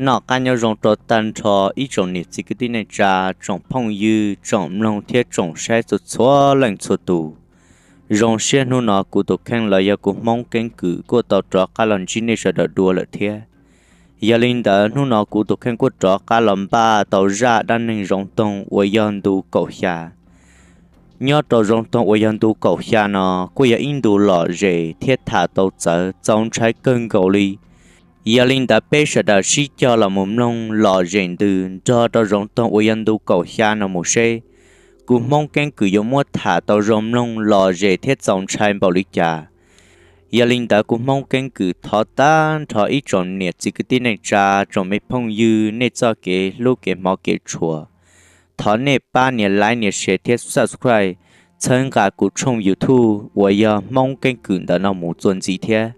Noj qab nyob zoo rau tag nrho ib tsoom niam txiv kwv tij neej tsa, tsoom phooj ywg, tsoom mloog thiab tsoom saib txhua txhua leej txhua tus. Zoo siab hnub no kuv tus kheej los yog kuv Hmoob Keeb Kwm kuj tau rov qab los ntsib nej sawv daws dua lawm thiab. Yog li ntawd hnub no kuv tus kheej kuj rov qab los npaj tau zaj dab neeg Zoov Toog uas yog ntu kaum xya. Nyob rau Zoov Toog uas yog ntu kaum xya no kuj yog ib ntu lom zem thiab tham tau txawv txaus ntshai kawg nkaus li. Yog li ntawd peb sawv daws sib cog los mus mloog lom zem ntws nrog rau Zoov Toog uas yog ntu kaum xya no mus seb kuv Hmoob Keeb Kwm yuav muab tham tau zoo mloog lom zem thiab txaus ntshai npaum li cas. Yog li ntawd kuv Hmoob Keeb Kwm thov tag nrho ib tsoom niam txiv kwv tij neej tsa, tsoom me phooj ywg, nej txoj kev hlub kev hmov kev tshua, thov nej pab nias like nias share thiab subscribe txhawb nqa kuv tshooj YouTube uas yog Hmoob Keeb Kwm ntawm no mus txuas ntxiv thiab.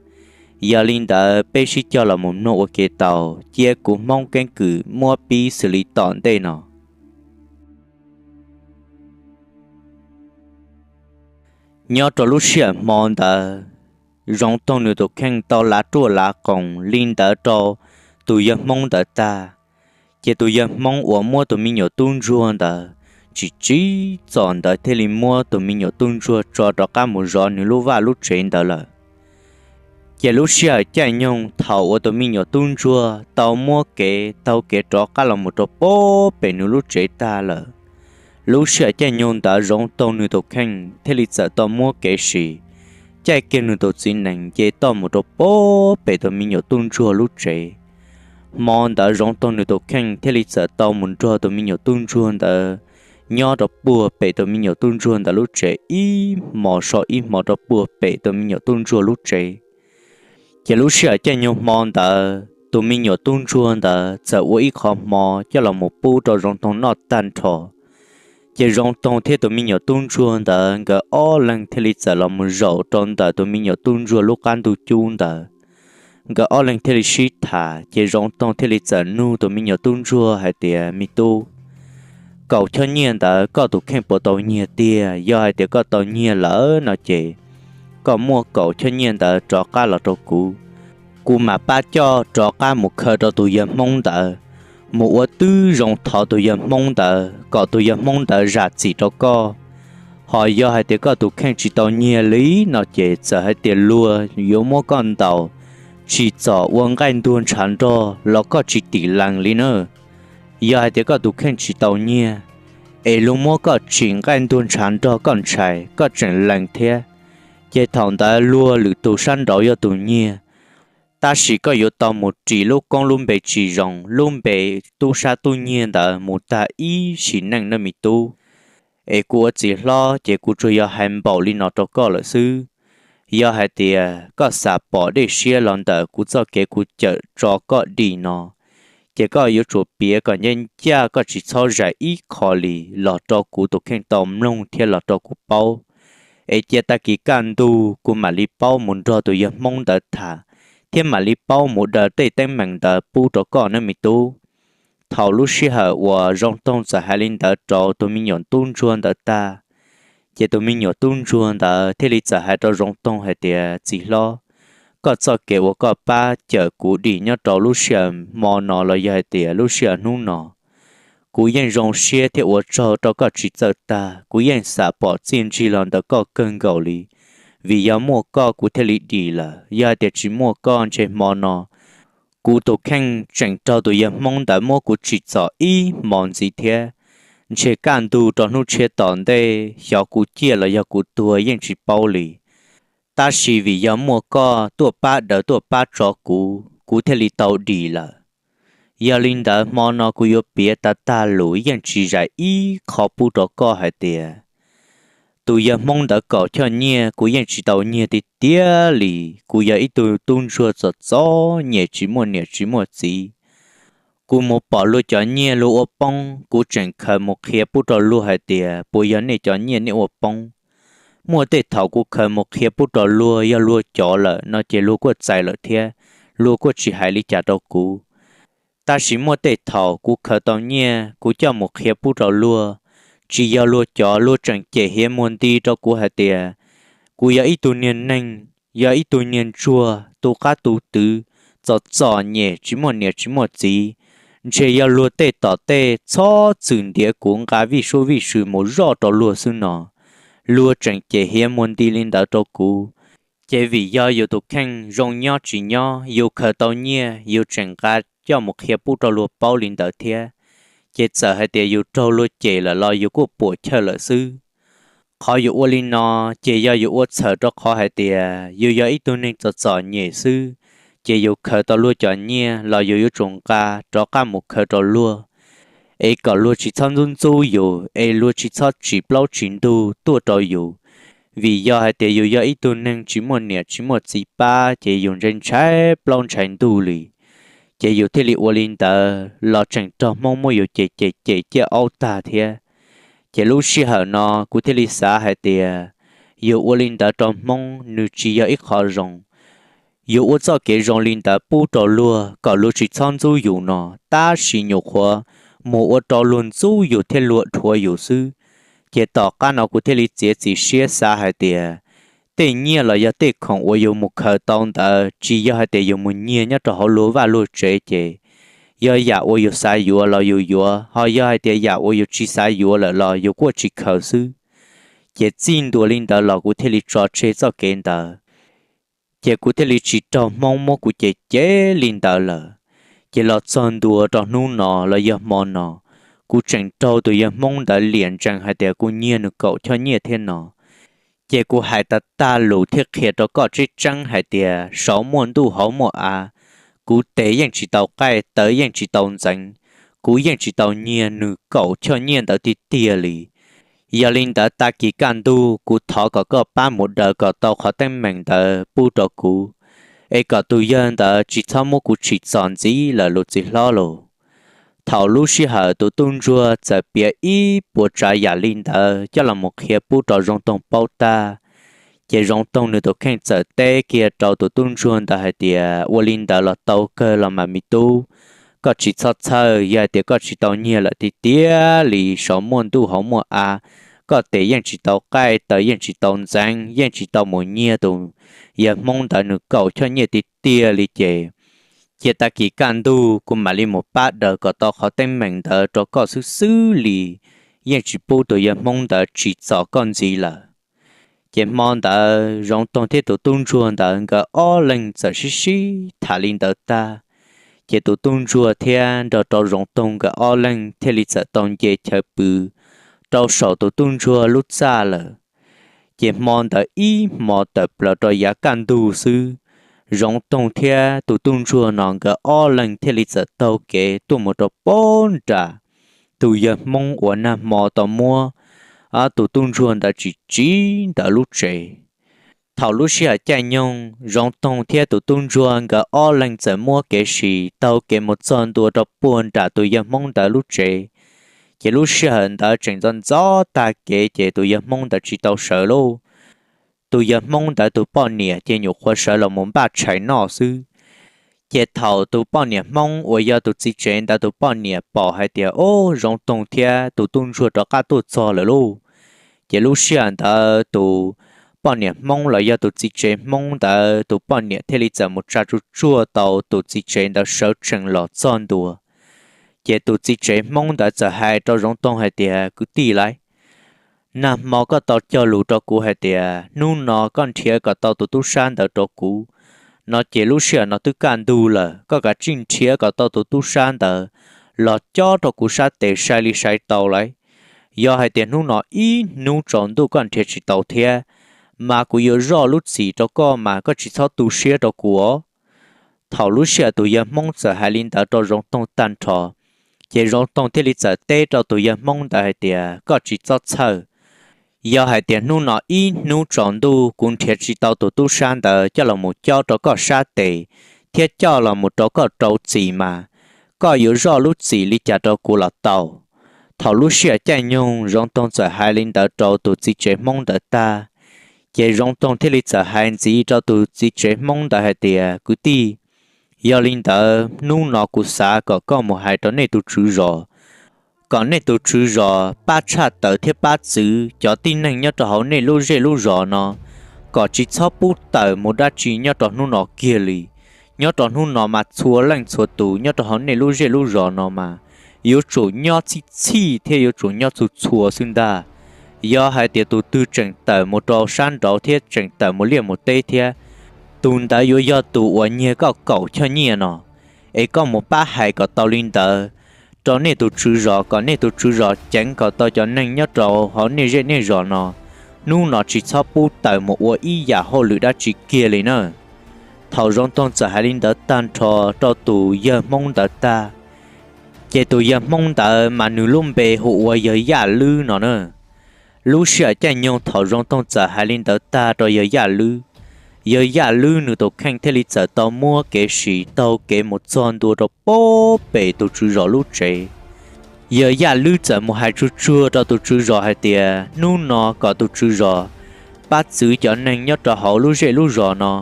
Yog li ntawd peb sib cog los mus mloog ua ke tau, cia kuv Hmoob Keeb Kwm muab pib xws li tom ntej no. Nyob rau lub sij hawm hmo ntawd, Zoov Toog nws tus kheej tau lav ruaj lav qoos li ntawd rau tus yawg Hmoob ntawd tag, ces tus yawg Hmoob uas muab tus me nyuam tub ntsuag ntawd tsis tsim txom ntawd thiaj li muab tus me nyuam tub ntsuag tso rov qab mus zov nws lub vaj lub tsev ntawd lawm. Ces lub sij hawm caij nyoog thaum uas tus me nyuam tub ntsuag tau muab kev taug kev rov qab los mus rau puag pem nws lub tsev tag lawm, lub sij hawm caij nyoog ntawd Zoov Toog nws tus kheej thiaj li txawm tau muab kev sim, caij kiag nws tus txiv nees nce toj mus rau puag pem tus me nyuam tub ntsuag lub tsev. Hmo ntawd Zoov Toog nws tus kheej thiaj li txawm tau mus nrog tus me nyuam tub ntsuag ntawd nyob rau puag pem tus me nyuam tub ntsuag ntawd lub tsev ib hmo so ib hmo rau puag pem tus me nyuam tub ntsuag lub tsev. Ces lub sij hawm caij nyoog hmo ntawd tus me nyuam tub ntsuag ntawd txawm ua ib qho hmo coj los mus pub rau Zoov Toog noj tag nrho. Ces Zoov Toog thiab tus me nyuam tub ntsuag ntawd nkawd ob leeg thiaj li txawm los mus zaum rau ntawm tus me nyuam tub ntsuag lub qab ntuj cub ntawd. Nkawd ob leeg thiaj li sib tham, ces Zoov Toog thiaj li txawm nug tus me nyuam tub ntsuag hais tias, Me tub, kaum choj nyiaj ntawd koj tus kheej puas tau nyiag tiag? Yog hais tias koj tau nyiag lawm no ces koj muaj kaum choj nyiaj ntawd rov qab los rau kuv, kuv mam pab coj rov qab mus khaws rau tus yawg Hmoob ntawd, mus ua tib zoo thov tus yawg Hmoob ntawd kom tus yawg Hmoob ntawd zam txim rau koj. Ho yog hais tias koj tus kheej tsis tau nyiag li no ces txawm hais tias luag yuav muab koj ntaus tsim txom ua nqaij ntuag ntshav nrog los koj tsis tim lees li na. Yog hais tias koj tus kheej tsis tau nyiag, es luag muab koj tsim nqaij ntuag ntshav nrog koj ntshai koj tseem lees thiab, ces thaum ntawd luag lwm tus sab nraud yog tus nyiag, tab sis koj yuav tau mus ris lub koob lub npe tsis zoo, lub npe tub sab tub nyiag ntawd mus tag ib sim neej nawb me tub. Es kuv ua txiv hlob ces kuv tsuas yog hais npaum li no rau koj lawm xwb. Yog hais tias koj xav pom dej siab los ntawm kuv txoj kev kuv cawm tso koj dim no, ces koj yuav tsum piav kom ncaj ncaj, koj tsis txhob zais ib qho li los rau kuv tus kheej tau mloog thiab los rau kuv paub. Es cia tag kis kaj ntug kuv mam li paub mus nrog tus yawg Hmoob ntawd tham, thiab mam li paub mus daws tej teeb meem ntawd pub rau koj nawb me tub. Thaum lub sij hawm uas Zoov Toog txawm hais li ntawd rau tus me nyuam tub ntsuag ntawd tag, ces tus me nyuam tub ntsuag ntawd thiaj li txawm hais rau Zoov Toog hais tias, Txiv hlob, koj txoj kev uas koj pab cawm kuv dim nyob rau lub sij hawm hmo no los yog hais tias lub sij hawm hnub no, kuv yeej zoo siab thiab ua tsaug rau koj tsis txawj tag. Kuv yeej xav pom txiaj ntsig los ntawm koj kawg nkaus li, vim yog muaj koj kuv thiaj li dim lawm. Yog hais tias tsis muaj koj ntshe hmo no kuv tus kheej tseem raug tus yawg Hmoob ntawd muab kuv tsim txom ib hmo ntxiv thiab. Ntshe kaj ntug rau hnub tshiab tom ntej xyov kuv ciaj los yog kuv tuag yeej tsis paub li. Tab sis vim yog muaj koj tuaj pab daws tuaj pab tso kuv, kuv thiaj li tau dim lawm. Yog li ntawd hmo no kuv yuav piav tag tag lus yeej tsis zais ib qho pub rau koj hais tias tus yawg Hmoob ntawd kaum choj nyiaj kuv yeej tsis tau nyiag tiag tiag li. Kuv yog ib tug tub ntsuag txom txom nyem tsis muaj niam tsis muaj txiv. Kuv mus pom luag cov nyiaj luag ua poob, kuv tseem khaws mus qhia pub rau luag hais tias puas yog nej cov nyiaj nej ua poob. Muaj tej thaum kuv khaws mus qhia pub rau luag yog luag cov lawm no ces luag kuj txais lawm thiab, luag kuj tsis hais li cas rau kuv. Tab sis muaj tej thaum kuv khaws tau nyiaj kuv coj mus qhia pub rau luag, tsis yog luag cov, luag tseem cem hiav muag nti rau kuv hais tias kuv yog ib tug niag neeg, yog ib tug niag ntsuag tu qab tu twv, txom txom nyem tsis muaj niam tsis muaj txiv, ntshe yog luag tej tom tej txhob txwm ntiav kuv nqa vij sub vij sw mus zoj rau luag xwb no. Luag tseem cem hiav muag nti li ntawd rau kuv, ces vim yog yus tus kheej zoo nyob tsis nyob, yus khaws tau nyiaj yus tseem nqa coj mus qhia pub rau luag paub li ntawd thiab, ces txawm hais tias yus raug luag cem lawm los yus kuj puam chawj lawm xwb. Qhov yus ua li no, ces yog yus ua txhawm rau qhov hais tias yus yog ib tug neeg txom txom nyem xwb, ces yus khaws tau luag cov nyiaj los yus yuav tsum nqa rov qab mus khaws rau luag, es kom luag tsis txhob ntxub ntxub yus, es luag tsis txhob tsim plaub tsim ntug tuaj rau yus. Vim yog hais tias yus yog ib tug neeg tsis muaj niam tsis muaj txiv pab, ces yus ntshai ntshai plaub ntshai ntug li, ces yus thiaj li ua li ntawd los tseem raug Hmoob muab yus cem cem cem ciaj aub tag thiab. Ces lub sij hawm no kuv thiaj li xav hais tias yus ua li ntawd rau Hmoob nws tsis yog ib qho zoo. Yus ua txoj kev zoo li ntawd pub rau luag kom luag tsis txhob ntxub yus no, tab sis nyuam qhuav mus ua rau luag ntxub yus thiab luag dhuav yus xwb. Ces tom qab no kuv thiaj li txiav txim siab xav hais tias tej nyiaj los yog tej khoom uas yus mus khaws tau ntawd tsis yog hais tias yus mus nyiag nyob rau hauv luag vaj luag tsev, ces yog yam uas yus xav yuav los yus yuav, ho yog hais tias yam uas yus tsis xav yuav lawm los yus kuj tsis khaws xwb. Ces txij ntua li ntawd los kuv thiaj li tso tseg txoj kev ntawd, ces kuv thiaj li tsis raug Hmoob muab kuv cem cem li ntawd lawm. Ces los txog ntua rau hnub no los yog hmo no, kuv tseem raug tus yawg Hmoob ntawd liam ntsees hais tias kuv nyiag nws kaum choj nyiaj thiab no. Ces kuv hais tag tag lus thiab qhia rau koj tseeb tseeb hais tias saum muaj ntuj hauv muaj av, kuv tes yeej tsis tau qaij taw yeej tsis tau ntxeev, kuv yeej tsis tau nyiag nws kaum choj nyiaj ntawd tiag tiag li. Yog li ntawd tag kis kaj ntug kuv thov kom koj pab mus daws kom tau qhov teeb meem ntawd pub rau kuv, es kom tus yawg ntawd tsis txhob muab kuv tsim txom ntxiv lawm lus txiv hlob lauj. Thaum lub sij hawm tus tub ntsuag txawm piav ib puas tsav yam li ntawd coj los mus qhia pub rau Zoo Toog paub tag, ces Zoo Toog nws tus kheej txawm teb kiag rau tus tub ntsuag ntawd hais tias, ua li ntawd los tau kawg los mas me tub, koj tsis txhob txhawj, yog hais tias koj tsis tau nyiag lawm tiag tiag li, saum muaj ntuj hauv muaj av, koj tes yeej tsis tau qaij taw yeej tsis tau ntxeev, yeej tsis tau mus nyiag tus yawg Hmoob ntawd nws kaum choj nyiaj tiag tiag li ces, cia tag kis kaj ntug kuv mam li mus pab daws kom tau qhov teeb meem ntawd rau koj xwb xwb li, yeej tsis pub tus yawg Hmoob ntawd tsim txom koj ntxiv lawm. Ces hmo ntawd Zoov Toog thiab tus tub ntsuag ntawd nkawd ob leeg txawm sib sib tham li ntawd tag, ces tus tub ntsuag thiab nrog rau Zoov Toog nkawd ob leeg thiaj li txawm tau nce chaw pw rau saum tus tub ntsuag lub txaj lawm. Ces hmo ntawd ib hmo tawm plaws rau yav kaj ntug xwb, Zoov Toog thiab tus tub ntsuag no nkawd ob leeg thiaj li txawm taug kev tuaj mus rau pem nram tus yawg Hmoob uas nag hmo tau muab tus tub ntsuag ntawd tsim tsiv ntawd lub tsev. Thaum lub sij hawm caij nyoog Zoov Toog thiab tus tub ntsuag nkawd ob leeg txawm muab kev sim taug kev mus txog ntua rau puag nram tus yawg Hmoob ntawd lub tsev, ces lub sij hawm ntawd tseem ntxov ntxov tag kev ces tus yawg Hmoob ntawd tsis tau sawv lauj. Tus yawg Hmoob ntawd tus poj niam ces nyuam qhuav sawv los mus npaj tshais noj xwb. Ces thaum tus poj niam Hmoob uas yog tus txiv tsev ntawd tus poj niam pom hais tias, o, Zoov Toog thiab tus tub ntsuag rov qab tuaj txog lawm lauj, ces lub sij hawm ntawd tus poj niam Hmoob los yog tus txiv tsev Hmoob ntawd tus poj niam thiaj li txawm mus tsa tsuj tsuag tau tus txiv tsev ntawd sawv tsees los txog ntua. Ces tus txiv tsev Hmoob ntawd txawm hais rau Zoov Toog hais tias, kwv tij lauj, nag hmo koj tau cog lus rau kuv hais tias hnub no koj nrhiav kom tau tus tub sab ntawd rau kuv, no ces lub sij hawm no twb kaj ntug lawm, koj kav tsij nrhiav kom tau tus tub sab ntawd los cob rau kuv sab tes sai li sai tau lauj. Yog hais tias hnub no ib hnub tsaus ntuj koj nrhiav tsis tau thiab, mas kuv yuav zoj lub txim rau koj mas koj tsis txhob tu siab rau kuv os. Thaum lub sij hawm tus yawg Hmoob txawm hais li ntawd rau Zoov Toog tag nrho, ces Zoov Toog thiaj li txawm teb rau tus yawg Hmoob ntawd hais tias, koj tsis txhob txhawj. Yog hais tias hnub no ib hnub tsaus ntuj kuv nrhiav tsis tau tus tub sab ntawd coj los mus cob rau koj sab tes thiab coj los mus rau koj rau txim mas, koj yuav zoj lub txim li cas rau kuv los tau. Thaum lub sij hawm caij nyoog Zoov Toog txawm hais li ntawd rau tus txiv tsev Hmoob ntawd tag, ces Zoov Toog thiaj li txawm hais ntxiv rau tus txiv tsev Hmoob ntawd hais tias, kwv tij, yog li ntawd hnub no kuv xav kom koj mus hais rau nej tus tswv zos, kom nej tus tswv zos pab tshaj tawm thiab pab txwv cov tib neeg nyob rau hauv nej lub zej lub zos no, kom tsis txhob pub tawm mus dab tsi nyob rau hnub no kiag li. Nyob rau hnub no mas txhua leej txhua tus nyob rau hauv nej lub zej lub zos no mas yuav tsum nyob txhij txhij thiab yuav tsum nyob txhua txhua xwb ntag. Yog hais tias tus twg tseem tawm mus rau sab nraud thiab tseem tawm mus liaj mus teb thiab, tus ntawd yuav yog tus uas nyiag koj kaum choj nyiaj no. Es koj mus pab hais kom tau li ntawd rau nej tus tswv zos kom nej tus tswv zos ceev kom tau cov neeg nyob rau hauv nej zej nej zos no hnub no tsis txhob pub tawm mus ua ib yam hauj lwm dab tsi kiag li na. Thaum Zoov Toog txawm hais li ntawd tag nrho rau tus yawg Hmoob ntawd tag, ces tus yawg Hmoob ntawd mas nws lub npe hu ua yawg Yaj Lwb no na. Lub sij hawm caij nyoog thaum Zoov Toog txawm hais li ntawd tag rau yawg Yaj Lwb, yawg Yaj Lwb nws tus kheej thiaj li txawm tau muab kev sim taug kev mus txog ntua rau pem tus tswv zos lub tsev. Yawg Yaj Lwb txawm mus hais tsuag tsuag rau tus tswv zos hais tias hnub no kom tus tswv zos pab txwv cov neeg nyob rau hauv lub zej lub zos no,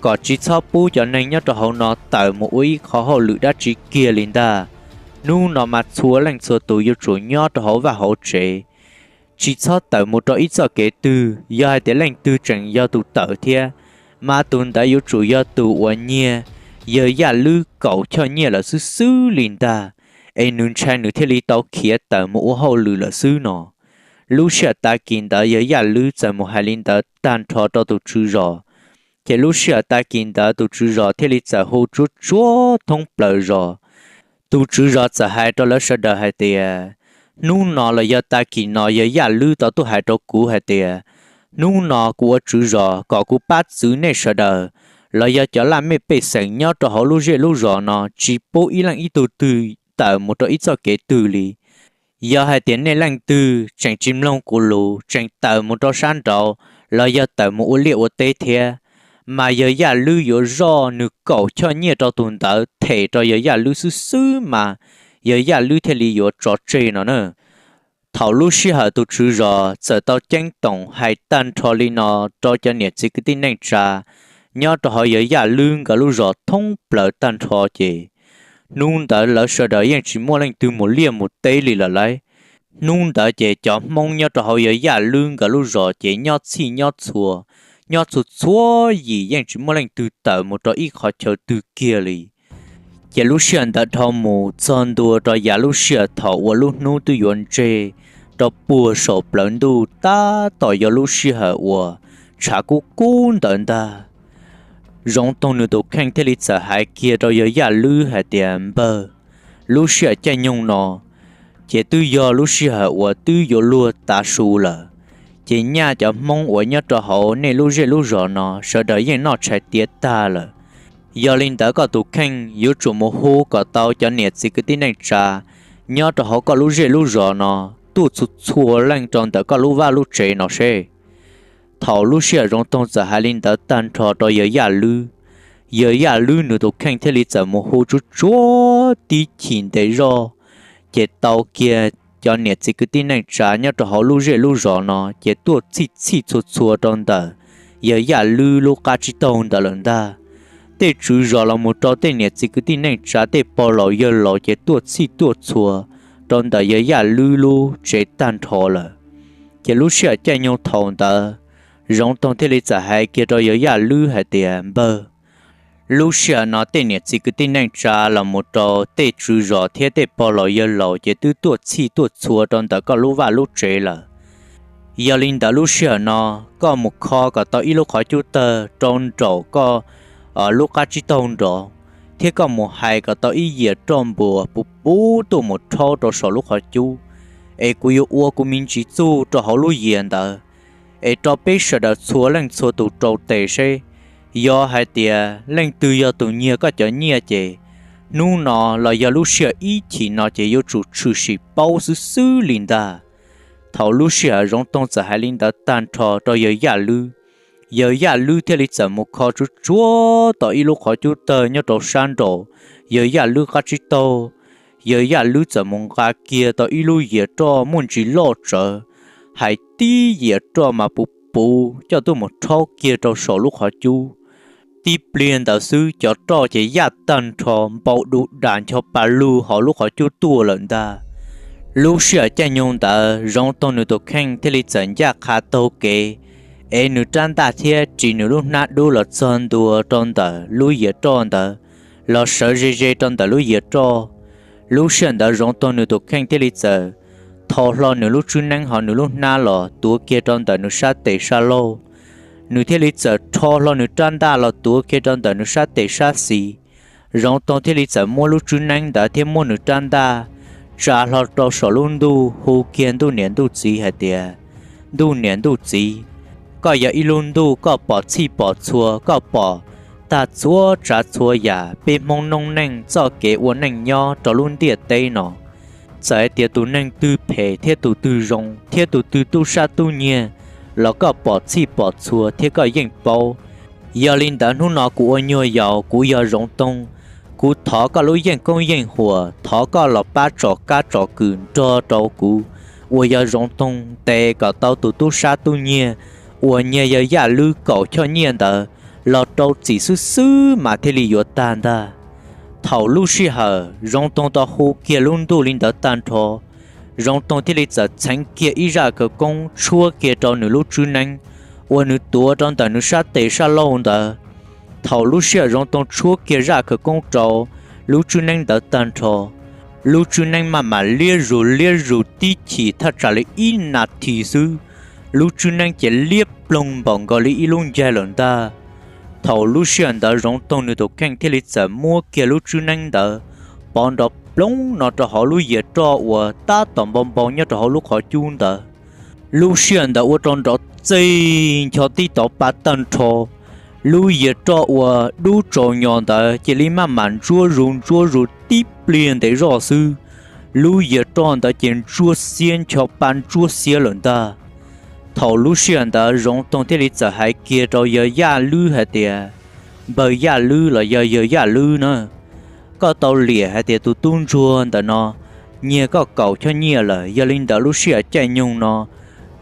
kom tsis txhob pub cov neeg nyob rau hauv no tawm mus ua ib qho hauj lwm dab tsi kiag li ntag. Hnub no mas txhua leej txhua tus yuav tsum nyob rau hauv vaj hauv tsev, tsis txhob tawm mus rau ib txoj kev twg. Yog hais tias leej twg tseem yog tus tawm thiab, mas tus ntawd yuav tsum yog tus uas nyiag yawg Yaj Lwb kaum choj nyiaj lawm xwb xwb li ntag, es nws ntshai nws thiaj li tau khiav tawm mus ua hauj lwm lawm xwb no. Lub sij hawm tag kis ntawd yawg Yaj Lwb txawm mus hais li ntawd tag nrho rau tus tswv zos, ces lub sij hawm tag kis ntawd tus tswv zos thiaj li txawm hu tsuab tsuab thoob plaws zos. Tus tswv zos txawm hais rau lawv sawv daws hais tias, hnub no los yog tag kis no yawg Yaj Lwb tau tuaj hais rau kuv hais tias, hnub no kuv ua tswv zos kom kuv pab txwv nej sawv daws los yog cov laj mej pej xeem nyob rau hauv lub zej lub zos no tsis pub ib leej ib tug twg tawm mus rau ib txoj kev twg li. Yog hais tias nej leej twg tseem tsis mloog kuv lus, tseem tawm mus rau sab nraud los yog tawm mus ua liaj ua teb thiab, mas yawg Yaj Lwb yuav zoj nws kaum choj nyiaj rau tus ntawd them rau yawg Yaj Lwb xwb xwb mas yawg Yaj Lwb thiaj li yuav tso tseg no na. Thaum lub sij hawm tus tswv zos txawm tau ceeb toom hais tag nrho li no rau cov niam txiv kwv tij neej tsa nyob rau hauv yawg Yaj Lwb nkawd lub zos thoob plaws tag nrho ces, hnub ntawd lawv sawv daws yeej tsis muaj leej twg mus liaj mus teb li lawm lauj. Hnub ntawd ces cov Hmoob nyob rau hauv yawg Yaj Lwb nkawd lub zos ces nyob txhij nyob txhua, nyob txhua txhua yim yeej tsis muaj leej twg tawm mus rau ib qhov chaw twg kiag li. Ces lub sij hawm ntawd dhau mus txog ntua rau yav lub sij hawm thaum uas lub hnub twb yuav ntseg rau puag saum plawv ntuj tab tom yog lub sij hawm uas tshav kub kub ntawd ntag. Zoov Toog nws tus kheej thiaj li txawm hais kiag rau yawg Yaj Lwb hais tias, npawg, lub sij hawm caij nyoog no ces twb yog lub sij hawm uas twb yuav luag tav su lawm, ces nyaj cov Hmoob uas nyob rau hauv nej lub zej lub zos no sawv daws yeej noj tshais tiav tag lawm. Yog li ntawd koj tus kheej yuav tsum mus hu kom tau cov niam txiv kwv tij neej tsa nyob rau hauv koj lub zej lub zos no tuaj txhua txhua leej rau ntawm koj lub vaj lub tsev no seb. Thaum lub sij hawm Zoov Toog txawm hais li ntawd tag nrho rau yawg Yaj Lwb, yawg Yaj Lwb nws tus kheej thiaj li txawm mus hu tsuab tsuab tib chim ntev zog, ces tau kiag cov niam txiv kwv tij neej tsa nyob rau hauv lub zej lub zos no ces tuaj txhij txhij txhua txhua rau ntawm yawg Yaj Lwb lub qab tsib taug ntawd lawm ntag. Tej tswv zos los mus rau tej niam txiv kwv tij neej tsa tej pog laus yawg laus ces tuaj txhij tuaj txhua rau ntawm yawg Yaj Lwb lub tsev tag nrho lawm. Ces lub sij hawm caij nyoog thaum ntawd, Zoov Toog thiaj li txawm hais kiag rau yawg Yaj Lwb hais tias, npawg, lub sij hawm no tej niam txiv kwv tij neej tsa los mus rau tej tswv zos thiab tej pog laus yawg laus ces twb tuaj txhij tuaj txhua rau ntawm koj lub vaj lub tsev lawm. Yog li ntawd lub sij hawm no koj mus kho kom tau ib lub qhov cub tawg rau nraum koj lub qab tsib taug nrov, thiab koj mus hais kom tau ib yias roj npuas puv puv tuaj mus rhaub rau saum lub qhov cub, es kuv yuav ua kuv me ntsis txuj rau hauv lub yias ntawd, es rau peb sawv daws txhua leej txhua tus rau tes seb, yog hais tias leej twg yog tus nyiag koj cov nyiaj ces, hnub no los yog lub sij hawm ib chim no ces yuav tsum tshwm sim paub xwb xwb li ntag. Thaum lub sij hawm Zoov Toog txawm hais li ntawd tag nrho rau yawg Yaj Lwb, yawg Yaj Lwb thiaj li txawm mus kho tsuab tsuab tau ib lub qhov cub tawg nyob rau sab nraum yawg Yaj Lwb qab tsib taug. Yawg Yaj Lwb txawm mus nqa kiag tau ib lub yias roj muaj ntsis loj tsawv, hais tib yias roj mas puv puv coj tuaj mus rhaub kiag rau saum lub qhov cub. Tib pliag ntawd xwb cov roj ces yaj tag nrho npau du das ncho pa lug hauv lub qhov cub tuaj lawm ntag. Lub sij hawm caij nyoog ntawd Zoov Toog nws tus kheej thiaj li txawm ncaj qha taug kev, ev nws rab ntaj thiab ris nws lub hnab dub los txog ntua rau ntawm lub yias roj ntawd, los sawv ze ze rau ntawm lub yias roj. Lub sij hawm ntawd Zoov Toog nws tus kheej thiaj li txawm tho hlo nws lub tswb neeb hauv nws lub hnab los tuav kiag rau ntawm nws sab tes sab laug. Nws thiaj li txawm rho hlo nws rab ntaj los tuav kiag rau ntawm nws sab tes sab xis. Zoov Toog thiaj li txawm muab lub tswb neeb ntawd thiab muab nws rab ntaj tsa hlo rau saum lub ntuj hu kiag ntuj niam ntuj txiv hais tias, Ntuj niam ntuj txiv, koj yog ib lub ntuj, koj pom txhij pom txhua, koj pom tag txhua tsav txhua yam peb Hmoob noob neej txoj kev ua neej nyob rau lub ntiaj teb no. Txawm hais tias tus neeg twg phem thiab tus twg zoo thiab tus twg tub sab tub nyiag los koj pom txhij pom txhua thiab koj yeej paub. Yog li ntawd hnub no kuv ua nyuag yaus, kuv yog Zoov Toog, kuv thov koj lub yeej koob yeej huam, thov koj los pab tsom kab tsom kwm nrog rau kuv uas yog Zoov Toog ntes kom tau tus tub sab tub nyiag uas nyiag yawg Yaj Lwb kaum choj nyiaj ntawd los rau txim xwb xwb mas thiaj li yuav tag ntag. Thaum lub sij hawm Zoov Toog tau hu kiag lub ntuj li ntawd tag nrho, Zoov Toog thiaj li txawm txheev kiag ib zaj khawv koob tshuab kiag rau nws lub tswb neeb uas nws tuav rau ntawm nws sab tes sab laug ntawd. Thaum lub sij hawm Zoov Toog tshuab kiag zaj khawv koob rau lub tswb neeb ntawd tag nrho, lub tswb neeb maj mam liab zus liab zus tib chim thaj tsam li ib nas this xwb, lub tswb neeb ces liab ploog npaum nkaus li ib lub ncaig lawm ntag. Thaum lub sij hawm ntawd Zoov Toog nws tus kheej thiaj li txawm muab kiag lub tswb neeb ntawd pov nrov ploog no rau hauv lub yias roj uas tab tom npau npau nyob rau hauv lub qhov cub ntawd. Lub sij hawm ntawd ua rau nrov txeg ncho tib tov pa tag nrho, lub yias roj uas dub tsaus nyos ntawd cia li maj mam ntsuab zus ntsuab zus tib pliag ntev zoj xwb, lub yias roj ntawd ces ntsuab xiab ncho pa ntsuab xiab lawm ntag. Thaum lub sij hawm ntawd Zoov Toog thiaj li txawm hais kiag rau yawg Yaj Lwb hais tias, Npawg Yaj Lwb los yog yawg Yaj Lwb na, koj tau liam hais tias tus tub ntsuag ntawm no nyiag koj kaum choj nyiaj lawm, yog li ntawd lub sij hawm caij nyoog no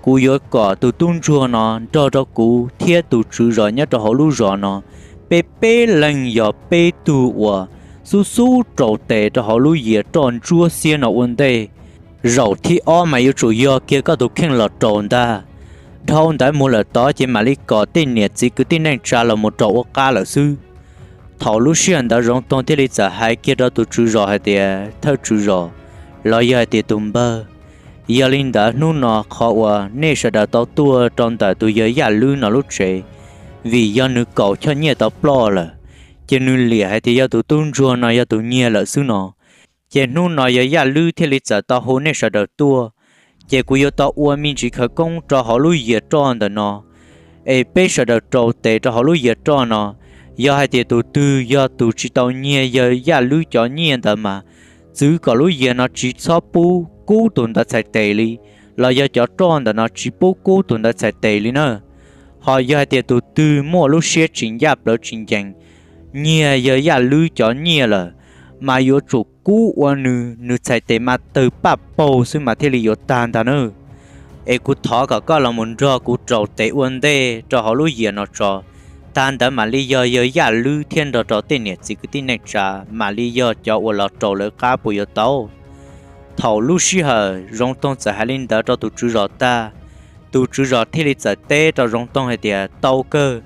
kuv yuav kom tus tub ntsuag no nrog rau kuv thiab tus tswv zos nyob rau hauv lub zos no, peb peb leeg yog peb tug uas xub xub raus tes rau hauv lub yias roj ntsuab xiab no ua ntej. Zaum thib ob mas yuav tsum yog kiag koj tus kheej los raus ntag. Dhau ntawd mus lawm tod ces mam li kom tej niam txiv kwv tij neej tsa los mus raus ua qab lawm xwb. Thaum lub sij hawm ntawd Zoov Toog thiaj li txawm hais kiag rau tus tswv zos hais tias, Thawj tswv zos, los yog hais tias tus npawg, yog li ntawd hnub no qhov uas nej sawv daws tau tuaj rau ntawm tus yawg Yaj Lwb no lub tsev, vim yog nws kaum choj nyiaj tau ploj lawm, ces nws liam hais tias yog tus tub ntsuag no yog tus nyiag lawm xwb no. Ces hnub no yawg Yaj Lwb thiaj li txawm tau hu nej sawv daws tuaj, ces kuv yuav tau ua me ntsis khawv koob rau hauv lub yias roj ntawm no, es peb sawv daws raus tes rau hauv lub yias roj no. Yog hais tias tus twg yog tus tsis tau nyiag yawg Yaj Lwb cov nyiaj ntawd mas txwv kom lub yias no tsis txhob pub kub tus ntawd txhais tes li, los yog cov roj ntawm no tsis pub kub tus ntawd txhais tes li na. Ho yog hais tias tus twg muaj lub siab tsis ncaj plawv tsis ncees, nyiag yawg Yaj Lwb cov nyiaj lawm, mas yuav tsum kub ua nws, nws txhais tes mas tawg paj paug xwb mas thiaj li yuav tag ntag na. Es kuv thov kom koj los mus nrog kuv raus tes ua ntej rau hauv lub yias no tso, tag ntawd mam li yog yawg Yaj Lwb thiab nrog rau tej niam txiv kwv tij neej tsa mam li yog cov uas los raus lawv qab puas yuav tau? Thaum lub sij hawm Zoov Toog txawm hais li ntawd rau tus tswv zos tag, tus tswv zos thiaj li txawm teb rau Zoov Toog hais tias, Tau kawg,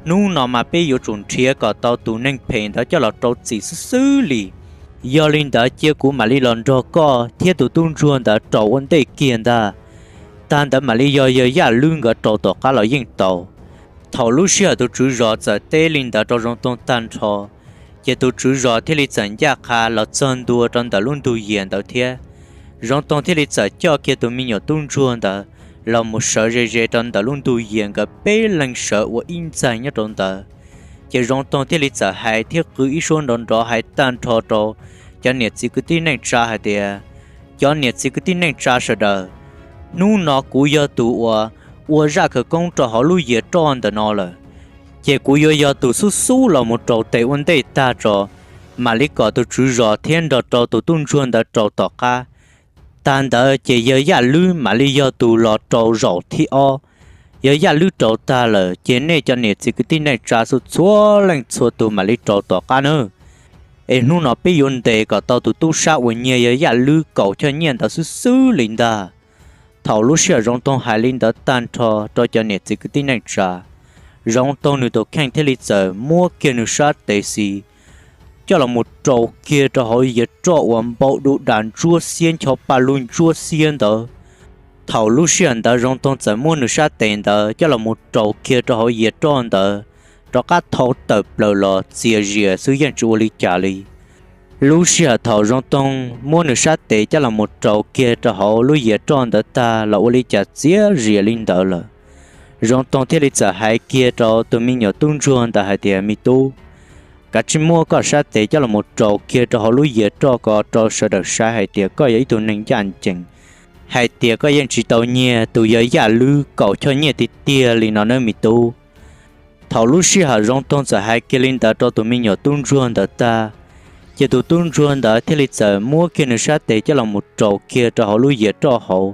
hnub no mas peb yuav tsum nrhiav kom tau tus neeg phem ntawd coj los rau txim xwb xwb li. Yog li ntawd cia kuv mam li los nrog koj thiab tus tub ntsuag ntawd raus ua ntej kiag ntag. Tag ntawd mam li yog yawg Yaj Lwb nkawd raus tom qab los yeej tau. Thaum lub sij hawm tus tswv zos txawm teb li ntawd rau Zoov Toog tag nrho, ces tus tswv zos thiaj li txawm ncaj qha los txog ntua rau ntawm lub ntug yias ntawd thiab. Zoov Toog thiaj li txawm coj kiag tus me nyuam tub ntsuag ntawd los mus sawv ze ze rau ntawm lub ntug yias, nkawd peb leeg sawv ua ib ntxaig nyob rau ntawd. Ces Zoov Toog thiaj li txawm hais thiab qw ib suab nrov nrov hais tag nrho rau cov niam txiv kwv tij neej tsa hais tias, Cov niam txiv kwv tij neej tsa sawv daws, hnub no kuv yog tus uas ua zaj khawv koob rau hauv lub yias roj ntawm no lawm, ces kuv yuav yog tus xub xub los mus raus tes ua ntej tag tso, mam li kom tus tswv zos thiab nrog rau tus tub ntsuag ntawd raus tom qab. Tag ntawd ces yawg Yaj Lwb mam li yog tus los raus zaum thib ob. Yawg Yaj Lwb raus tag lawm ces nej cov niam txiv kwv tij neej tsa txhua leej txhua tus mam li raus tom qab nawb. Es hnub no peb yuav ntes kom tau tus tub sab uas nyiag yawg Yaj Lwb kaum choj nyiaj ntawd xwb xwb li ntag. Thaum lub sij hawm Zoov Toog hais li ntawd tag nrho rau cov niam txiv kwv tij neej tsa, Zoov Toog nws tus kheej thiaj li txawm muab kiag nws sab tes xis coj los mus raus kiag rau hauv yias roj uas npau du das ntsuab xiab ncho pa lug ntsuab xiab ntawd. Thaum lub sij hawm ntawd Zoov Toog txawm muab nws sab tes ntawd coj los mus raus kiag rau hauv yias roj ntawd, rov qab thau tawm plaws los txias zias xwb yeej tsis ua li cas li. Lub sij hawm thaum Zoov Toog muab nws sab tes coj los mus raus kiag rau hauv lub yias roj ntawd tag los ua li cas txias zias li ntawd lawm, Zoov Toog thiaj li txawm hais kiag rau tus me nyuam tub ntsuag ntawd hais tias, Me tub, kav tsij muab koj sab tes coj los mus raus kiag rau hauv lub yias roj ko rau sawv daws saib hais tias koj yog ib tug neeg ncaj ncees, hais tias koj yeej tsis tau nyiag tus yawg Yaj Lwb kaum choj nyiaj tiag tiag li no nawb me tub. Thaum lub sij hawm Zoov Toog txawm hais kiag li ntawd rau tus me nyuam tub ntsuag ntawd tag, ces tus tub ntsuag ntawd thiaj li txawm muab kiag nws sab tes coj los mus raus kiag rau hauv lub yias roj hauv,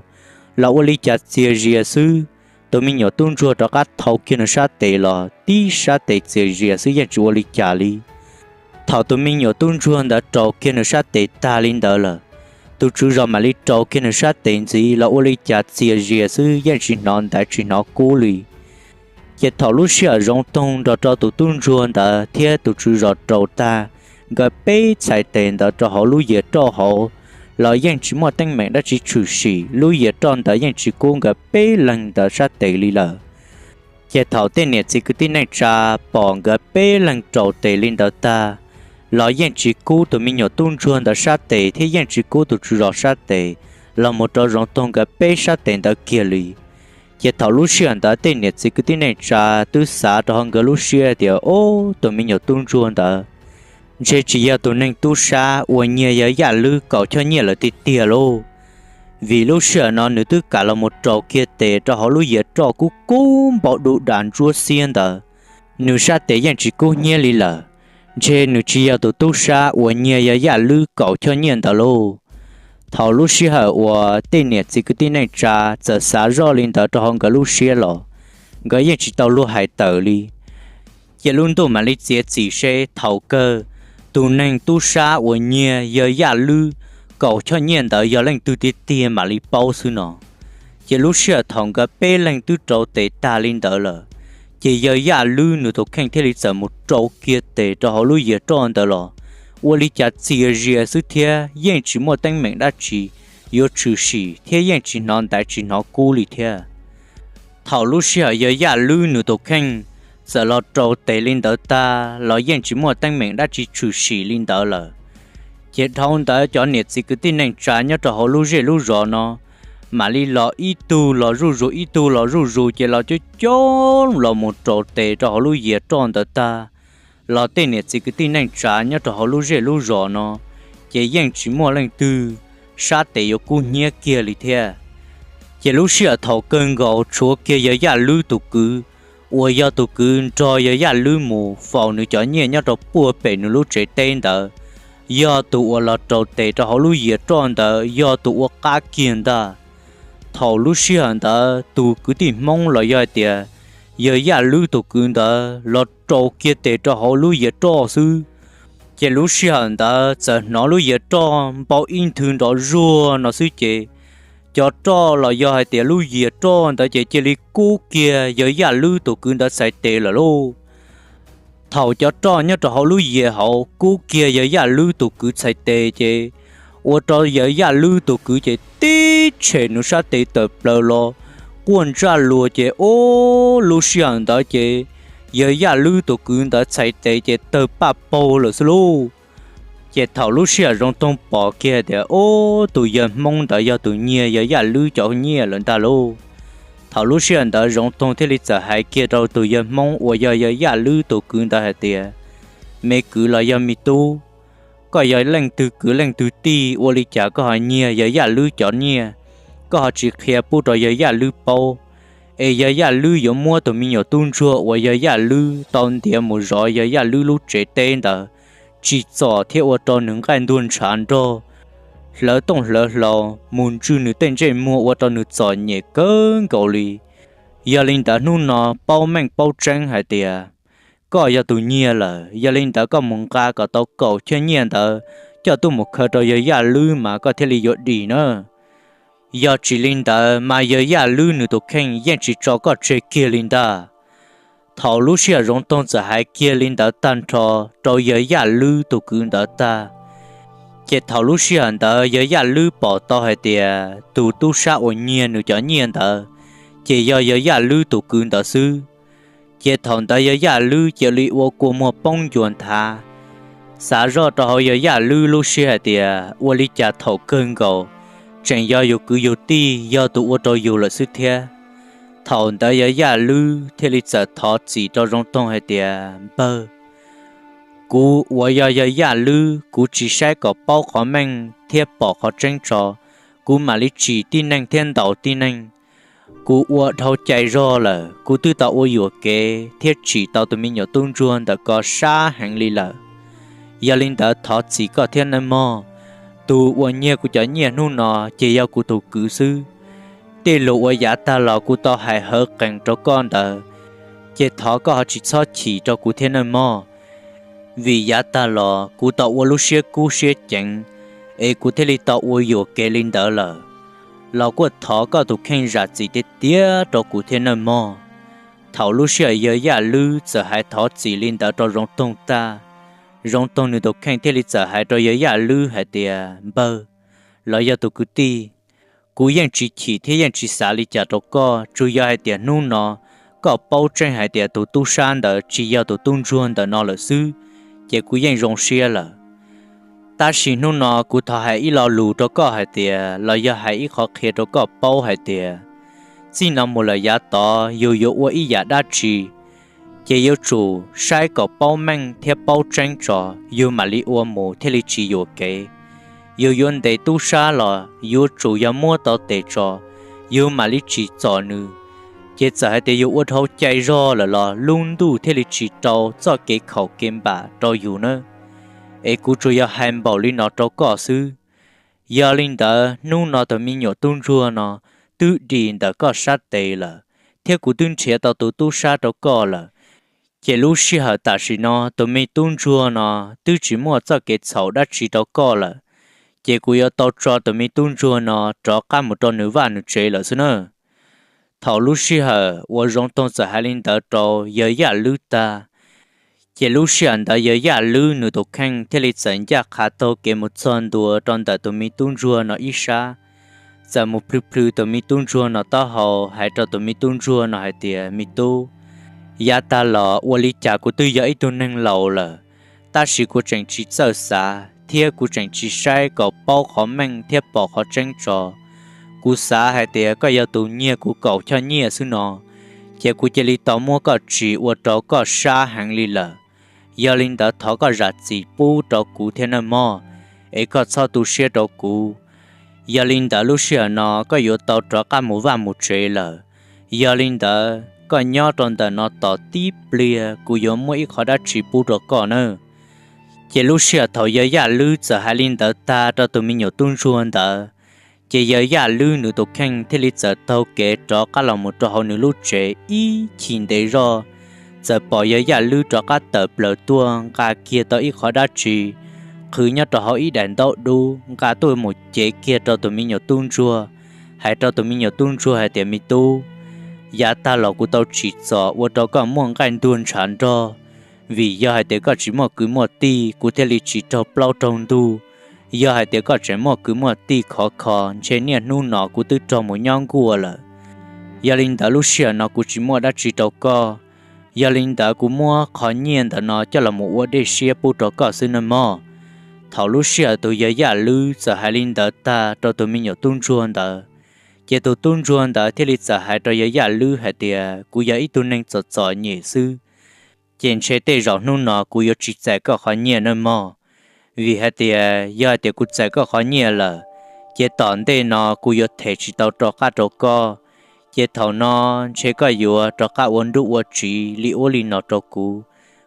los ua li cas txias zias xwb. Tus me nyuam tub ntsuag rov qab thau kiag nws sab tes los tib sab tes txias zias xwb yeej tsis ua li cas li. Thaum tus me nyuam tub ntsuag ntawd raus kiag nws sab tes tag li ntawd lawm, tus tswv zos mam li raus kiag nws sab tes ntxiv los ua li cas txias zias xwb yeej tsis hnov ntaiv tsis hnov kub li. Ces thaum lub sij hawm Zoov Toog nrog rau tus tub ntsuag ntawd thiab tus tswv zos raus tag, nkawd peb txhais tes ntawd rau hauv lub yias roj hauv los yeej tsis muaj teeb meem dab tsi tshwm sim, lub yias roj ntawd yeej tsis kub nkawd peb leeg ntawd sab tes li lawm. Ces thaum tej niam txiv kwv tij neej tsa pom nkawd peb leeg raus tes li ntawd tag, los yeej tsis kub tus me nyuam tub ntsuag ntawd sab tes thiab yeej tsis kub tus tswv zos sab tes los mus rau Zoov Toog nkawd peb sab tes ntawd kiag li. Ces thaum lub sij hawm ntawd tej niam txiv kwv tij neej tsa twb xav rau hauv nkawd lub siab tias, Ob, tus me nyuam tub ntsuag ntawd ntshe tsis yog tus neeg tub sab uas nyiag yawg Yaj Lwb kaum choj nyiaj lawm tiag tiag lauj, vim lub sij hawm no nws twb kam los mus raus kiag tes rau hauv lub yias roj kub kub npau du das ntsuab xiab ntawd, nws sab tes yeej tsis kub hnyiab li lawm. Ntshe nws tsis yog tus tub sab uas nyiag yawg Yaj Lwb kaum choj nyiaj ntawd lauj. Thaum lub sij hawm uas tej niam txiv kwv tij neej tsa txawm xav zoj li ntawd rau hauv nkawd lub siab los, nkawd yeej tsis tau luag hais tawm li. Ces lub ntuj mam li txiav txim seb thaum kawg tus neeg tub sab uas nyiag yawg Yaj Lwb kaum choj nyiaj ntawd yog leej twg tiag tiag mam li paub xwb no. Ces lub sij hawm thaum nkawd peb leeg twb raus tes tag li ntawd lawm, ces yawg Yaj Lwb nws tus kheej thiaj li txawm mus raus kiag tes rau hauv lub yias roj ntawd los ua li cas txias zias xwb thiab yeej tsis muaj teeb meem dab tsi yuav tshwm sim thiab yeej tsis hnov ntaiv tsis hnov kub li thiab. Thaum lub sij hawm yawg Yaj Lwb nws tus kheej txawm los raus tes li ntawd tag los yeej tsis muaj teeb meem dab tsi tshwm sim li ntawd lawm. Ces dhau ntawd cov niam txiv kwv tij neej tsa nyob rau hauv lub zej lub zos no mam li los ib tug los zuj zus ib tug los zuj zus ces los coob coob los mus raus tes rau hauv lub yias roj ntawd tag, los tej niam txiv kwv tij neej tsa nyob rau hauv lub zej lub zos no ces yeej tsis muaj leej twg sab tes yuav kub hnyiab kiag li thiab. Ces lub sij hawm thaum kawg nkaus tshuav kiag yawg Yaj Lwb tus kwv uas yog tus kwv nrog yawg Yaj Lwb mus faus nws cov nyiaj nyob rau puag pem nws lub tsev teb ntawd, yog tus uas los raus tes rau hauv lub yias roj ntawd yog tus ua qab kiag ntag. Thaum lub sij hawm ntawd tus kwv tij Hmoob los yog hais tias yawg Yaj Lwb tus kwv ntawd los raus kiag tes rau hauv lub yias roj xwb, ces lub sij hawm ntawd txawm hnov lub yias roj npau ib nthwv nrov zuag no xwb ces cov roj los yog hais tias lub yias roj ntawd ces cia li kub kiag yawg Yaj Lwb tus kwv ntawd txhais tes lawm lauj. Thaum cov roj nyob rau hauv lub yias hauv kub kiag yawg Yaj Lwb tus kwv txhais tes ces ua rau yawg Yaj Lwb tus kwv ces tib tshem nws sab tes tawm plaws los quaj ntsaj luas ces ob lub sij hawm ntawd ces yawg Yaj Lwb tus kwv ntawd txhais tes ces tawg paj paug lawm xwb lauj. Ces thaum lub sij hawm Zoov Toog pom kiag tias ob tus yawg Hmoob ntawd yog tus nyiag yawg Yaj Lwb cov nyiaj lawm ntag lauj. Thaum lub sij hawm ntawd Zoov Toog thiaj li txawm hais kiag rau tus yawg Hmoob uas yog yawg Yaj Lwb tus kwv ntawd hais tias, Me kwv los yog me tub, koj yog leej twg kwv leej twg tij ua li cas koj ho nyiag yawg Yaj Lwb cov nyiaj, koj ho tsis qhia pub rau yawg Yaj Lwb paub, es yawg Yaj Lwb yuav muab tus me nyuam tub ntsuag uas yawg Yaj Lwb tau ntiav mus zov yawg Yaj Lwb lub tsev teb ntawd tsim txom thiab ua rau nws nqaij ntuag ntshav nrog hlawv tooj hlawv hlau mus ntswj nws tej ntsej muag ua rau nws txom nyem kawg nkaus li. Yog li ntawd hnub no paub meej paub tseeb hais tias koj yog tus nyiag lawm, yog li ntawd koj mus nqa kom tau kaum choj nyiaj ntawd coj tuaj mus khaws rau yawg Yaj Lwb mas koj thiaj li yuav dim na. Yog tsis li ntawd mas yawg Yaj Lwb nws tus kheej yeej tsis tso koj tseg kiag li ntag. Thaum lub sij hawm Zoov Toog txawm hais kiag li ntawd tag nrho rau yawg Yaj Lwb tus kwv ntawd tag, ces thaum lub sij hawm ntawd yawg Yaj Lwb pom tau hais tias tus tub sab uas nyiag nws cov nyiaj ntawd ces yog yawg Yaj Lwb tus kwv ntawd xwb. Ces thaum ntawd yawg Yaj Lwb cia li ua kua muag poob ncua nthav, xav zoj rau hauv yawg Yaj Lwb lub siab hais tias ua li cas thaum kawg nkaus tseem yog yus kwv yus tij yog tus ua rau yus lawm xwb thiab. Thaum ntawd yawg Yaj Lwb thiaj li txawm thov txim rau Zoov Toog hais tias, Npawg, kuv uas yog yawg Yaj Lwb, kuv tsis saib kom paub qhov meej thiab pom qhov tseeb tso, kuv mam li tsim tib neeg thiab ntaus tib neeg. Kuv ua dhau cai zog lawm, kuv twb tau ua yuam kev thiab tsim tau tus me nyuam tub ntsuag ntawm ko sab heev li lawm. Yog li ntawd thov txim koj thiab nawb mog. Tus uas nyiag kuv cov nyiaj hnub no ces yog kuv tus kwv xwb. Tej lus uas yav tag los kuv tau hais hawv qees rau koj ntawd, ces thov koj ho tsis txhob chim rau kuv thiab nawb mog. Vim yav tag los kuv tau ua lub siab kub siab ceev, es kuv thiaj li tau ua yuam kev li ntawd lawm. Los kuj thov koj tus kheej zam txim tiag tiag rau kuv thiab nawb mog. Thaum lub sij hawm yawg Yaj Lwb txawm hais thov txim li ntawd rau Zoov Toog tag, Zoov Toog nws tus kheej thiaj li txawm hais rau yawg Yaj Lwb hais tias, Npawg, los yog tus kwv tij, kuv yeej tsis chim thiab yeej tsis xav li cas rau koj, tsuas yog hais tias hnub no koj paub tseeb hais tias tus tub sab ntawd tsis yog tus tub ntsuag ntawm no lawm xwb, ces kuv yeej zoo siab lawm. Tab sis hnub no kuv thov hais ib lo lus rau koj hais tias, los yog hais ib qhov qhia rau koj paub hais tias, txij no mus lawm yav tod yus yuav ua ib yam dab tsi, ces yuav tsum saib kom paub meej thiab paub tseeb tso, yus mam li ua mus thiaj li tsis yuam kev. Yus yuav ntes tub sab los yuav tsum yog muab tau tes tso, yus mam li tsim txom nws. Ces txawm hais tias yus ua dhau cai zog lawm los lub ntuj thiaj li tsis rau txoj kev khaum kev npam rau yus nawb. Es kuv tsuas yog hais npaum li no rau koj xwb. Yog li ntawd hnub no tus me nyuam tub ntsuag no twb dim ntawm koj sab tes lawm, thiab kuv twb nrhiav tau tus tub sab rau koj lawm. Ces lub sij hawm tam sim no tus me tub ntsuag no twb tsis muaj txoj kev txhaum dab tsi rau koj lawm, ces kuv yuav tau tso tus me tub ntsuag no rov qab mus rau nws vaj nws tsev lawm xwb na. Thaum lub sij hawm uas Zoov Toog txawm hais li ntawd rau yawg Yaj Lwb tag, ces lub sij hawm ntawd yawg Yaj Lwb nws tus kheej thiaj li txawm ncaj qha taug kev mus txog ntua rau ntawm tus me tub ntsuag no ib sab, txawm mus plhws plhws tus me tub ntsuag no taub hau, hais rau tus me tub ntsuag no hais tias, Me tub, yav tag los ua li cas kuv twb yog ib tug neeg laus lawm, tab sis kuv tseem tsis txawj xav thiab kuv tseem tsis saib kom paub qhov meej thiab pom qhov tseeb tso. Kuv xav hais tias koj yog tus nyiag kuv kaum choj nyiaj xwb no, ces kuv cia li tau muab koj tsim ua rau koj sab heev li lawm. Yog li ntawd thov koj zam txim pub rau kuv thiab nawb mog, es koj txhob tu siab rau kuv. Yog li ntawd lub sij hawm no koj yuav tau rov qab mus vaj mus tsev lawm. Yog li ntawd koj nyob rau ntawm no tos tib pliag, kuv yuav muab ib qhov dab tsi pub rau koj nawb. Ces lub sij hawm thaum yawg Yaj Lwb txawm hais li ntawd tag rau tus me nyuam tub ntsuag ntawd, ces yawg Yaj Lwb nws tus kheej thiaj li txawm taug kev rov qab los mus rau hauv nws lub tsev ib chim ntev zog, txawm pom yawg Yaj Lwb rov qab tawm plaws tuaj nqa kiag tau ib qhov dab tsi, qhwv nyob rau hauv ib daim ntaub dub nqa tuaj mus cev kiag rau tus me nyuam tub ntsuag, hais rau tus me nyuam tub ntsuag hais tias, Me tub, yav tag los kuv tau tsim txom ua rau koj muaj nqaij ntuag ntshav nrog, vim yog hais tias koj tsis muaj kwv muaj tij, kuv thiaj li tsis raug plaub raug ntug. Yog hais tias koj tseem muaj kwv muaj tij khov kho, ntshe niaj hnub no kuv twb raug mus nyob nkuaj lawm. Yog li ntawd lub sij hawm no kuv tsis muaj dab tsi rau koj. Yog li ntawd kuv muab qhov nyiaj ntawm no coj los mus ua dej siab pub rau koj xwb nawb mog. Thaum lub sij hawm tus yawg Yaj Lwb txawm hais li ntawd tag rau tus me nyuam tub ntsuag ntawd, ces tus tub ntsuag ntawd thiaj li txawm hais rau yawg Yaj Lwb hais tias, Kuv yog ib tug neeg txom txom nyem xwb, ces ntshe tej zaum hnub no kuv yuav tsis txais koj qhov nyiaj nawb mog. Vim hais tias yog hais tias kuv txais koj qhov nyiaj lawm, ces tom ntej no kuv yuav them tsis tau rov qab rau koj. Ces thaum no ntshe koj yuav rov qab ua nruj ua tsiv li ub li no rau kuv.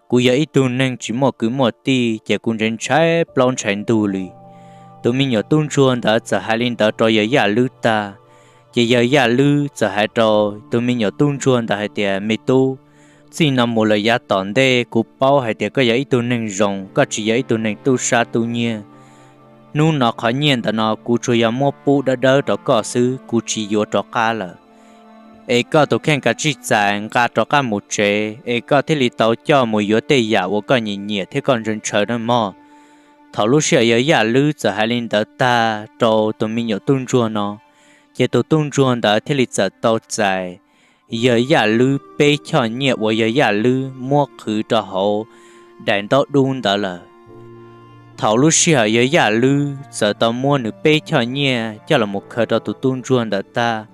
Kuv yog ib tug neeg tsis muaj kwv muaj tij, ces kuv ntshai ntshai plaub ntshai ntug li. Tus me nyuam tub ntsuag ntawd txawm hais li ntawd rau yawg Yaj Lwb tag, ces yawg Yaj Lwb txawm hais rau tus me nyuam tub ntsuag ntawd hais tias, Me tub, txij no mus lawm yav tom ntej kuv paub hais tias koj yog ib tug neeg zoo, koj tsis yog ib tug neeg tub sab tub nyiag. Hnub no qhov nyiaj ntawd no kuv tsuas yog muab pub dawb dawb rau koj xwb, kuv tsis yuav rov qab lawm. Es koj tus kheej kav tsij txais nqa rov qab mus tsev, es koj thiaj li tau coj mus yuav tej yam uas koj nyiam nyiam thiab koj ntshaw ntshaw nawb mog. Thaum lub sij hawm yawg Yaj Lwb txawm hais li ntawd tag rau tus me nyuam tub ntsuag no, ces tus tub ntsuag ntawd thiaj li txawm tau txais yawg Yaj Lwb peb choj nyiaj uas yawg Yaj Lwb muab qhwv rau hauv daim ntaub dub ntawd lawm. Thaum lub sij hawm yawg Yaj Lwb txawm tau muab nws peb choj nyiaj coj los mus khaws rau tus tub ntsuag ntawd tag,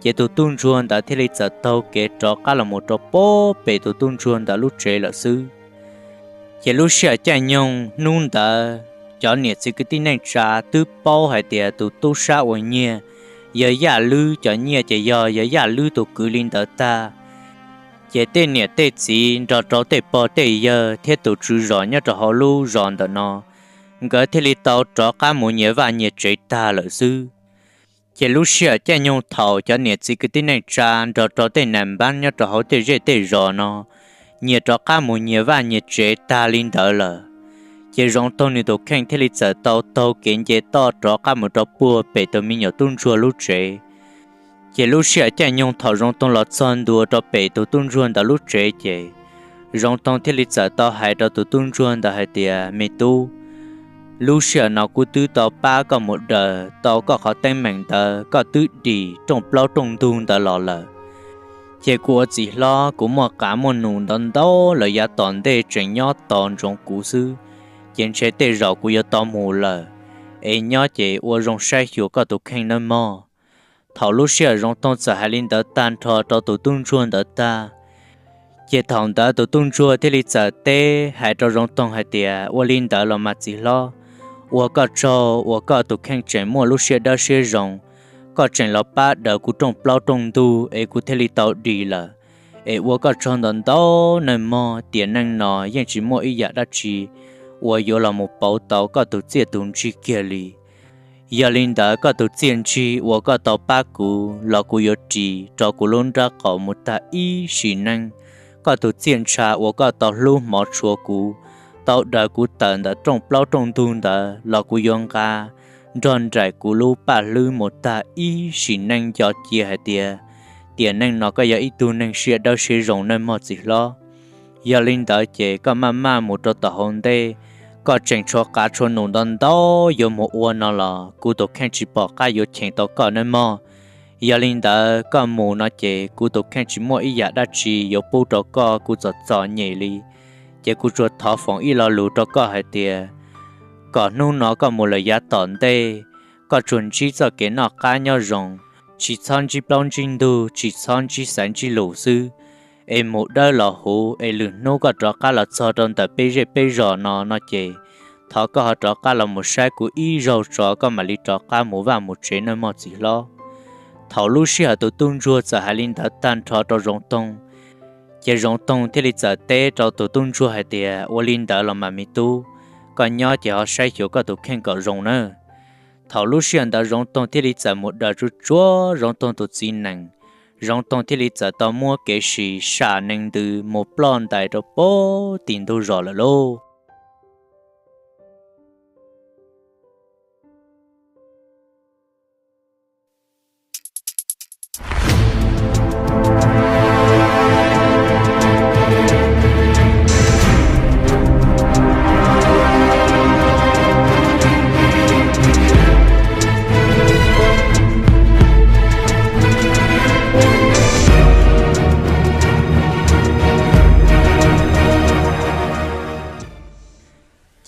ces tus tub ntsuag ntawd thiaj li txawm taug kev rov qab los mus rau pem tus tub ntsuag ntawd lub tsev lawm xwb. Ces lub sij hawm caij nyoog hnub ntawd, cov niam txiv kwv tij neej tsa twb paub hais tias tus tub sab uas nyiag yawg Yaj Lwb cov nyiaj ces yog yawg Yaj Lwb tus kwv li ntawd tag. Ces tej niam tej txiv nrog rau tej pog tej yawg thiab tus tswv zos nyob rau hauv lub zos ntawm no, nkawd thiaj li tau rov qab mus nyias vaj nyias tsev tag lawm xwb. Ces lub sij hawm caij nyoog thaum cov niam txiv kwv tij neej tsa nrog rau tej nam npab nyob rau hauv tej zej tej zos no nyias rov qab mus nyias vaj nyias tsev tag li ntawd lawm, ces Zoov Toog nws tus kheej thiaj li txawm tau taug kev nce toj rov qab mus rau puag pem tus me nyuam tub ntsuag lub tsev. Ces lub sij hawm caij nyoog thaum Zoov Toog los txog ntua rau pem tus tub ntsuag ntawd lub tsev ces Zoov Toog thiaj li txawm tau hais rau tus tub ntsuag ntawd hais tias, Me tub, lub sij hawm no kuv twb tau pab koj mus daws tau koj qhov teeb meem ntawd, koj twb dim rooj plaub rooj ntug ntawd los lawm. Ces kuv ua txiv hlob kuv muaj qav muaj num ntau ntau lawm, yav tom ntej tseem nyob tos ntsoov kuv xwb, ces ntshe tej zaum kuv yuav tau mus lawm. Es nyob ces ua zoo saib xyuas koj tus kheej nawb mog. Thaum lub sij hawm Zoov Toog txawm hais li ntawd tag nrho rau tus tub ntsuag ntawd tag, ces thaum ntawd tus tub ntsuag thiaj li txawm teb hais rau Zoov Toog hais tias, Ua li ntawd los mas txiv hlob, ua koj tsaug uas koj tus kheej tseem muaj lub siab dawb siab zoo, koj tseem los pab daws kuv rooj plaub rooj ntug es kuv thiaj li tau dim lawm. Es ua koj tsaug ntau ntau nawb mog, tiam neej no yeej tsis muaj ib yam dab tsi uas yuav los mus pauv tau koj tus txiaj tus ntsig kiag li. Yog li ntawd koj tus txiaj ntsig uas koj tau pab kuv los kuv yuav ris rau kuv lub nrab qaum mus tag ib sim neej. Koj tus txiaj ntsha uas koj tau hlub hmov tshua kuv, tau daws kuv tawm ntawm rooj plaub rooj ntug ntawd los kuv yuav nqa nrog nraim kuv lub paj hlwb mus tag ib sim neej nco cia hais tias tiam neej no koj yog ib tug neeg siab dawb siab zoo nawb mog txiv hlob. Yog li ntawd ces koj maj maj mus rau tom hauv ntej, koj tseem tshuav qav tshuav num ntau ntau yuav mus ua no los kuv tus kheej tsis pom qab yuav cheem tau koj nawb mog. Yog li ntawd koj mus no ces kuv tus kheej tsis muaj ib yam dab tsi yuav pub rau koj, kuv txom txom nyem li. Ces kuv tsuas thov foom ib lo lus rau koj hais tias kom hnub no koj mus lawm yav tom ntej, koj tsuas ntsib txoj kev noj qab nyob zoo, tsis txhob ntsib plaub ntsib ntug, tsis txhob ntsib xaiv ntsib lus xwb, es mus dawb los huv, es lwm hnub koj rov qab los txog rau ntawm peb zej peb zos no no ces thov koj ho rov qab los mus saib kuv ib zaug tso koj mam li rov qab mus vaj mus tsev nawb mog txiv hlob. Thaum lub sij hawm tus tub ntsuag txawm hais li ntawd tag nrho rau Zoov Toog, ces Zoov Toog thiaj li txawm teb rau tus tub ntsuag hais tias, Ua li ntawd los mas me tub, koj nyob ces ho saib xyuas koj tus kheej kom zoo nawb. Thaum lub sij hawm ntawd Zoov Toog thiaj li txawm mus daws tsuag tsuag Zoov Toog tus txiv nees, Zoov Toog thiaj li txawm tau muab kev sis sam nees ntws mus ploj ntais rau puag tim ntug zos lawm lauj.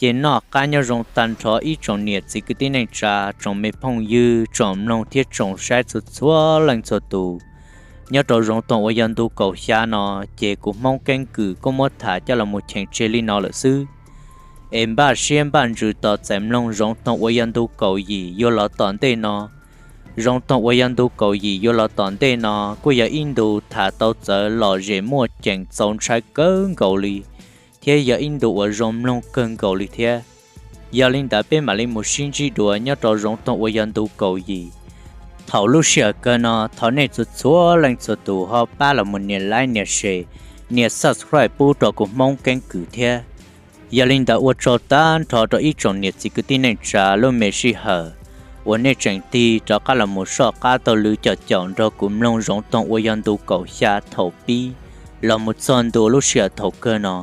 Ces noj qab nyob zoo tag nrho ib tsoom niam txiv kwv tij neej tsa, tsoom me phooj ywg, tsoom mloog thiab tsoom saib txhua txhua leej txhua tus. Nyob rau Zoov Toog uas yog ntu kaum xya no, ces kuv Hmoob Keeb Kwm kuj muab tham coj los mus cheem tseg li no lawm xwb. Es npaj siab npaj ntsws tos txais mloog Zoov Toog uas yog ntu kaum yim yuav los tom ntej no. Zoov Toog uas yog ntu kaum yim yuav los tom ntej no kuj yog ib ntu tham tau txawv lom zem muaj ceem txaus ntshai kawg nkaus li, thiab yog ib ntu uas zoo mloog kawg nkaus li thiab. Yog li ntawd peb mam li mus sib ntsib dua nyob rau Zoov Toog uas yog ntu kaum yim. Thaum lub sij hawm kawg no thov nej txhua txhua leej txhua tus ho pab los mus nias like nias share, nias subscribe pub rau kuv Hmoob Keeb Kwm thiab. Yog li ntawd ua tsaug tag nrho rau ib tsoom niam txiv kwv tij neej tsa lub me sij hawm uas nej tseem tig rov qab los mus soj qab taug lw caum caum nrog kuv mloog Zoov Toog uas yog ntu kaum xya thaum pib los mus txog ntua lub sij hawm thaum kawg no.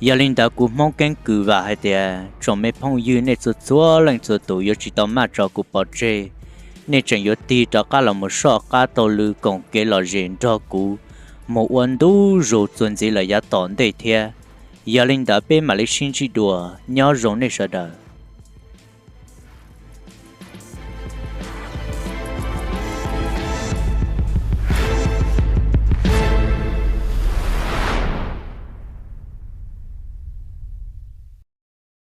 Yog li ntawd kuv Hmoob keeb kwm vam hais tias tsoom me phooj ywg nej txhua txhua leej txhua tus yuav tsis tau maj tso kuv pov tseg, nej tseem yuav tig rov qab los mus soj qab taug lw koom kev lom zem nrog kuv mus ua ntu zus txuas ntxiv lawm yav tom ntej thiab. Yog li ntawd peb mam li sib ntsib dua, nyob zoo nej sawv daws.